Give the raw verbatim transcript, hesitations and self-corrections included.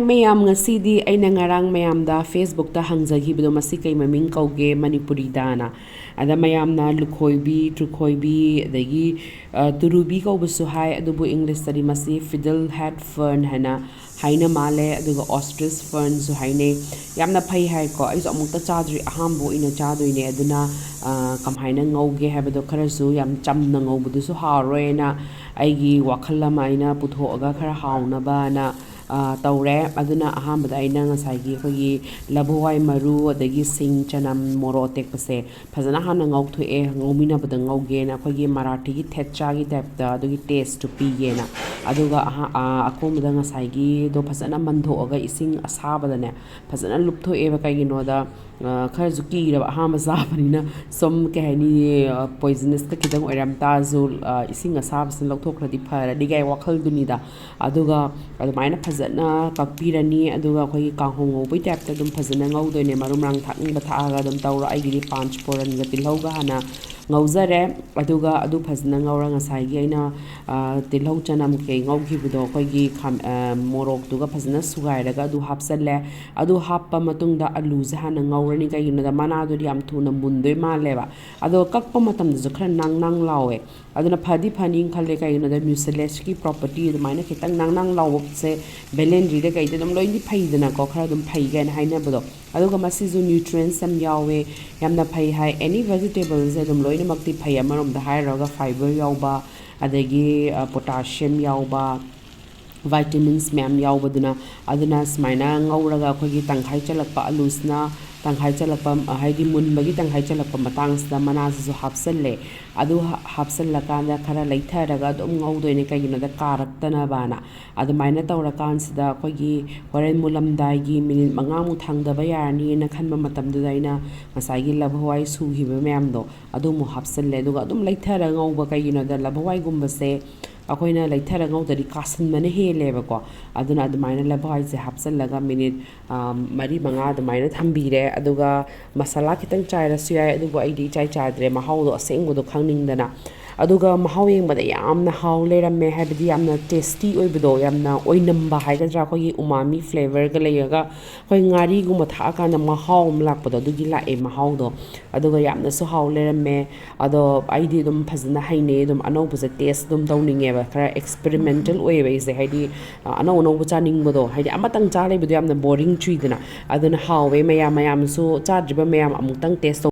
ꯃꯌꯥꯝ, ꯉꯁꯤꯗꯤ ꯑꯩꯅ ꯉꯔꯥꯡ ꯃꯌꯥꯝꯗ Facebookꯇ ꯍꯪꯖꯈꯤꯕꯗꯣ, ꯃꯁꯤ ꯀꯩ ꯃꯃꯤꯡ ꯀꯧꯒꯦ ꯃꯅꯤꯄꯨꯔꯤꯗꯅ? ꯑꯗ ꯃꯌꯥꯝꯅ ꯂꯨꯈꯣꯏꯕꯤ, ꯇ꯭ꯔꯨꯈꯣꯏꯕꯤ, ꯑꯗꯒꯤ ꯑ, ꯇꯨꯔꯨꯕꯤ ꯀꯧꯕꯁꯨ ꯍꯥꯏ, ꯑꯗꯨꯕꯨ Englishꯇꯗꯤ ꯃꯁꯤ fiddle head fern ꯍꯥꯏꯅ ꯍꯥꯏꯅ ꯃꯥꯜꯂꯦ꯫ ꯑꯗꯨꯒ ostrich fernꯁꯨ ꯍꯥꯏꯅꯩ꯫ ꯌꯥꯝꯅ ꯐꯩ ꯍꯥꯏꯀꯣ꯫ ꯑꯩꯁꯨ ꯑꯃꯨꯛꯇ ꯆꯥꯗ꯭ꯔꯤ, ꯑꯍꯥꯟꯕ ꯑꯣꯏꯅ ꯆꯥꯗꯣꯏꯅꯦ꯫ ꯑꯗꯨꯅ ꯑ, ꯀꯃꯥꯏꯅ ꯉꯧꯒꯦ ꯍꯥꯏꯕꯗꯣ, ꯈꯔꯁꯨ ꯌꯥꯝ ꯆꯝꯅ ꯉꯧꯕꯗꯨꯁꯨ ꯍꯥꯎꯔꯣꯏꯅ ꯑꯩꯒꯤ ꯋꯥꯈꯜ ꯑꯃ ꯑꯩꯅ ꯄꯨꯊꯣꯛꯑꯒ ꯈꯔ ꯍꯥꯎꯅꯕꯅ ꯑ, ꯇꯧꯔꯦ꯫ ꯑꯗꯨꯅ ꯑꯍꯥꯟꯕꯗ ꯑꯩꯅ ꯉꯁꯥꯏꯒꯤ ꯑꯩꯈꯣꯏꯒꯤ ꯂꯐꯨꯋꯥꯏ ꯃꯔꯨ, ꯑꯗꯒꯤ ꯁꯤꯡ, ꯆꯅꯝ, ꯃꯣꯔꯣꯛ ꯑꯇꯦꯛꯄꯁꯦ ꯐꯖꯅ ꯍꯥꯟꯅ ꯉꯧꯊꯣꯛꯑꯦ꯫ ꯉꯧꯃꯤꯟꯅꯕꯗ ꯉꯧꯒꯦꯅ ꯑꯩꯈꯣꯏꯒꯤ ꯃꯔꯥꯊꯤꯒꯤ ꯊꯦꯠꯆꯥꯒꯤ typeꯇ ꯑꯗꯨꯒꯤ tasteꯇꯨ ꯄꯤꯒꯦꯅ꯫ ꯑꯗꯨꯒ ꯑꯍꯥ-, ꯑ, ꯑꯀꯣꯟꯕꯗ ꯉꯁꯥꯏꯒꯤꯗꯣ ꯐꯖꯅ ꯃꯟꯊꯣꯛꯑꯒ ꯏꯁꯤꯡ ꯑꯁꯥꯕꯗꯅꯦ ꯐꯖꯅ ꯂꯨꯞꯊꯣꯛꯑꯦꯕ꯫ ꯀꯩꯒꯤꯅꯣꯗ, ꯑ, ꯈꯔꯁꯨ ꯀꯤꯔꯕ ꯑꯍꯥꯟꯕ ꯆꯥꯕꯅꯤꯅ, ꯁꯨꯝ ꯀꯩ ꯍꯥꯏꯅꯤ, ꯑ, poisonousꯀ ꯈꯤꯇꯪ ꯑꯣꯏꯔꯝ ꯇꯥꯔꯁꯨ, ꯑ, ꯏꯁꯤꯡ ꯑꯁꯥꯕꯁꯤꯅ ꯂꯧꯊꯣꯛꯈ꯭ꯔꯗꯤ ꯐꯔꯅꯤ ꯀꯥꯏ ꯋꯥꯈꯜꯗꯨꯅꯤꯗ꯫ ꯑꯗꯨꯒ ꯑꯗꯨꯃꯥꯏꯅ ꯐꯖꯅ ꯀꯛꯄꯤꯔꯅꯤ꯫ ꯑꯗꯨꯒ ꯑꯩꯈꯣꯏꯒꯤ ꯀꯥꯡꯍꯧ ꯉꯧꯕꯩ typeꯇ ꯑꯗꯨꯝ ꯐꯖꯅ ꯉꯧꯗꯣꯏꯅꯦ꯫ ꯃꯔꯨ ꯃꯔꯥꯡ ꯊꯥꯛꯅꯤꯡꯕ ꯊꯥꯛꯑꯒ ꯑꯗꯨꯝ ꯇꯧꯔꯣ꯫ ꯑꯩꯒꯤꯗꯤ ꯄꯥꯟꯆ ꯐꯣꯔꯟꯒ ꯇꯤꯜꯍꯧꯒ ꯍꯥꯟꯅ ꯉꯧꯖꯔꯦ꯫ ꯑꯗꯨꯒ ꯑꯗꯨ ꯐꯖꯅ ꯉꯧꯔ ꯉꯁꯥꯏꯒꯤ ꯑꯩꯅ, ꯑ, ꯇꯤꯜꯍꯧ ꯆꯅꯝ ꯀꯩꯀꯩ ꯉꯧꯈꯤꯕꯗꯣ, ꯑꯩꯈꯣꯏꯒꯤ ꯈꯥꯝ-, ꯑ, ꯃꯣꯔꯣꯛꯇꯨꯒ ꯐꯖꯅ ꯁꯨꯒꯥꯏꯔꯒ ꯑꯗꯨ ꯍꯥꯞꯆꯜꯂꯦ꯫ ꯑꯗꯨ ꯍꯥꯞꯄ ꯃꯇꯨꯡꯗ ꯑꯂꯨꯁꯦ ꯍꯥꯟꯅ ꯉꯧꯔꯅꯤ꯫ ꯀꯩꯒꯤꯅꯣꯗ ꯃꯅꯥꯗꯨꯗꯤ ꯌꯥꯝ ꯊꯨꯅ ꯃꯨꯟꯗꯣꯏ ꯃꯥꯜꯂꯦꯕ꯫ ꯑꯗꯣ ꯀꯛꯄ ꯃꯇꯝꯗꯁꯨ ꯈꯔ ꯅꯥꯡ ꯅꯥꯡ ꯂꯥꯎꯋꯦ꯫ ꯑꯗꯨꯅ ꯐꯗꯤ ꯐꯅꯤꯅ ꯈꯜꯂꯦ꯫ ꯀꯩꯒꯤꯅꯣꯗ mucilageꯀꯤ property ꯑꯗꯨꯃꯥꯏꯅ ꯈꯤꯇꯪ ꯅꯥꯡ ꯅꯥꯡ ꯂꯥꯎꯕꯁꯦ ꯕꯦꯂꯦꯟꯗ꯭ꯔꯤꯗ ꯀꯩꯗ ꯑꯗꯨꯝ ꯂꯣꯏꯅꯗꯤ ꯐꯩꯗꯅꯀꯣ, ꯈꯔ ꯑꯗꯨꯝ ꯐꯩ ꯀꯥꯏꯅ ꯍꯥꯏꯅꯕꯗꯣ꯫ ꯑꯗꯨꯒ ꯃꯁꯤꯁꯨ nutrients ꯌꯥꯝ ꯌꯥꯎꯋꯦ, ꯌꯥꯝꯅ ꯐꯩ ꯍꯥꯏ꯫ Any vegetablesꯁꯦ ꯑꯗꯨꯝ ꯂꯣꯏꯅꯃꯛꯇꯤ ꯐꯩ꯫ ꯑꯃꯔꯣꯝꯗ ꯍꯥꯏꯔꯨꯔꯒ fiber ꯌꯥꯎꯕ, ꯑꯗꯒꯤ, ꯑ, potassium ꯌꯥꯎꯕ, vitamins ꯃꯌꯥꯝ ꯌꯥꯎꯕꯗꯨꯅ꯫ ꯑꯗꯨꯅ ꯁꯨꯃꯥꯏꯅ ꯉꯧꯔꯒ ꯑꯩꯈꯣꯏꯒꯤ ꯇꯪꯈꯥꯏ ꯆꯜꯂꯛꯄ ꯑꯂꯨꯁꯤꯅ, ꯇꯪꯈꯥꯏ ꯆꯜꯂꯛꯄ, ꯍꯥꯏꯗꯤ ꯃꯨꯟꯕꯒꯤ ꯇꯪꯈꯥꯏ ꯆꯜꯂꯛꯄ ꯃꯇꯥꯡꯁꯤꯗ ꯃꯅꯥꯁꯤꯁꯨ ꯍꯥꯞꯆꯜꯂꯦ꯫ ꯑꯗꯨ ꯍꯥ-, ꯍꯥꯞꯆꯜꯂꯀꯥꯟꯗ ꯈꯔ ꯂꯩꯊꯔꯒ ꯑꯗꯨꯝ ꯉꯧꯗꯣꯏꯅꯦ, ꯀꯩꯒꯤꯅꯣꯗ ꯀꯥꯔꯛꯇꯅꯕꯅ꯫ ꯑꯗꯨꯃꯥꯏꯅ ꯇꯧꯔꯀꯥꯟꯁꯤꯗ ꯑꯩꯈꯣꯏꯒꯤ ꯍꯣꯔꯦꯟ ꯃꯨꯜꯂꯝꯗꯥꯏꯒꯤ ꯃꯤꯅꯤꯠ ꯃꯉꯥꯃꯨꯛ ꯊꯥꯡꯗꯕ ꯌꯥꯔꯅꯤꯅ ꯈꯟꯕ ꯃꯇꯝꯗꯨꯗ ꯑꯩꯅ ꯉꯁꯥꯏꯒꯤ ꯂꯐꯨꯋꯥꯏ ꯁꯨꯈꯤꯕ ꯃꯌꯥꯝꯗꯣ ꯑꯗꯨ ꯑꯃꯨꯛ ꯍꯥꯞꯆꯜꯂꯦ꯫ ꯑꯗꯨꯒ ꯑꯗꯨꯝ ꯂꯩꯊꯔ ꯉꯧꯕ꯫ ꯀꯩꯒꯤꯅꯣꯗ ꯂꯐꯨꯋꯥꯏꯒꯨꯝꯕꯁꯦ ꯑꯩꯈꯣꯏꯅ ꯂꯩꯊꯔ ꯉꯧꯗ꯭ꯔꯗꯤ ꯀꯥꯁꯟꯕꯅ ꯍꯦꯜꯂꯦꯕꯀꯣ꯫ ꯑꯗꯨꯅ ꯑꯗꯨꯃꯥꯏꯅ ꯂꯐꯨꯋꯥꯏꯁꯦ ꯍꯥꯞꯆꯜꯂꯒ ꯃꯤꯅꯤꯠ, ꯑ, ꯃꯔꯤ ꯃꯉꯥ ꯑꯗꯨꯃꯥꯏꯅ ꯊꯝꯕꯤꯔꯦ꯫ ꯑꯗꯨꯒ ꯃꯁꯥꯂꯥ ꯈꯤꯇꯪ ꯆꯥꯏꯔꯁꯨ ꯌꯥꯏ, ꯑꯗꯨꯕꯨ ꯑꯩꯗꯤ ꯏꯆꯥꯏ ꯆꯥꯏꯗ꯭ꯔꯦ, ꯃꯍꯥꯎꯗꯣ ꯑꯁꯦꯡꯕꯗꯣ ꯈꯪꯅꯤꯡꯗꯅ꯫ ꯑꯗꯨꯒ ꯃꯍꯥꯎ ꯌꯦꯡꯕꯗ ꯌꯥꯝꯅ ꯍꯥꯎ ꯂꯩꯔꯝꯃꯦ, ꯍꯥꯏꯕꯗꯤ ꯌꯥꯝꯅ ꯇꯦꯁꯇꯤ ꯑꯣꯏꯕꯗꯣ, ꯌꯥꯝꯅ ꯑꯣꯏꯅꯝꯕ ꯍꯥꯏꯒꯗ꯭ꯔꯥ, ꯑꯩꯈꯣꯏꯒꯤ ꯎꯃꯥꯃꯤ ꯐ꯭ꯂꯦꯕꯔꯒ ꯂꯩꯔꯒ ꯑꯩꯈꯣꯏ ꯉꯥꯔꯤꯒꯨꯝꯕ ꯊꯥꯛꯑꯀꯥꯟꯗ ꯃꯍꯥꯎ ꯑꯃ ꯂꯥꯛꯄꯗꯣ, ꯑꯗꯨꯒꯤ ꯂꯥꯛꯑꯦ ꯃꯍꯥꯎꯗꯣ꯫ ꯑꯗꯨꯒ ꯌꯥꯝꯅꯁꯨ ꯍꯥꯎ ꯂꯩꯔꯝꯃꯦ꯫ ꯑꯗꯣ ꯑꯩꯗꯤ ꯑꯗꯨꯝ ꯐꯖꯅ ꯍꯩꯅꯩ, ꯑꯗꯨꯝ ꯑꯅꯧꯕꯁꯦ ꯇꯦꯁ ꯑꯗꯨꯝ ꯇꯧꯅꯤꯡꯉꯦꯕ, ꯈꯔ ꯑꯦꯛꯁꯄꯦꯔꯤꯃꯦꯟꯇꯦꯜ ꯑꯣꯏꯌꯦꯕ ꯑꯩꯁꯦ, ꯍꯥꯏꯗꯤ ꯑꯅꯧ ꯑꯅꯧꯕ ꯆꯥꯅꯤꯡꯕꯗꯣ, ꯍꯥꯏꯗꯤ ꯑꯃꯇꯪ ꯆꯥ ꯂꯩꯕꯗꯣ ꯌꯥꯝꯅ ꯕꯣꯔꯤꯡ ꯆꯨꯏꯗꯅ꯫ ꯑꯗꯨꯅ ꯍꯥꯎꯋꯦ ꯃꯌꯥꯝ, ꯃꯌꯥꯝꯁꯨ ꯆꯥꯗ꯭ꯔꯤꯕ ꯃꯌꯥꯝ ꯑꯃꯨꯛꯇꯪ ꯇꯦꯁ ꯇꯧ꯫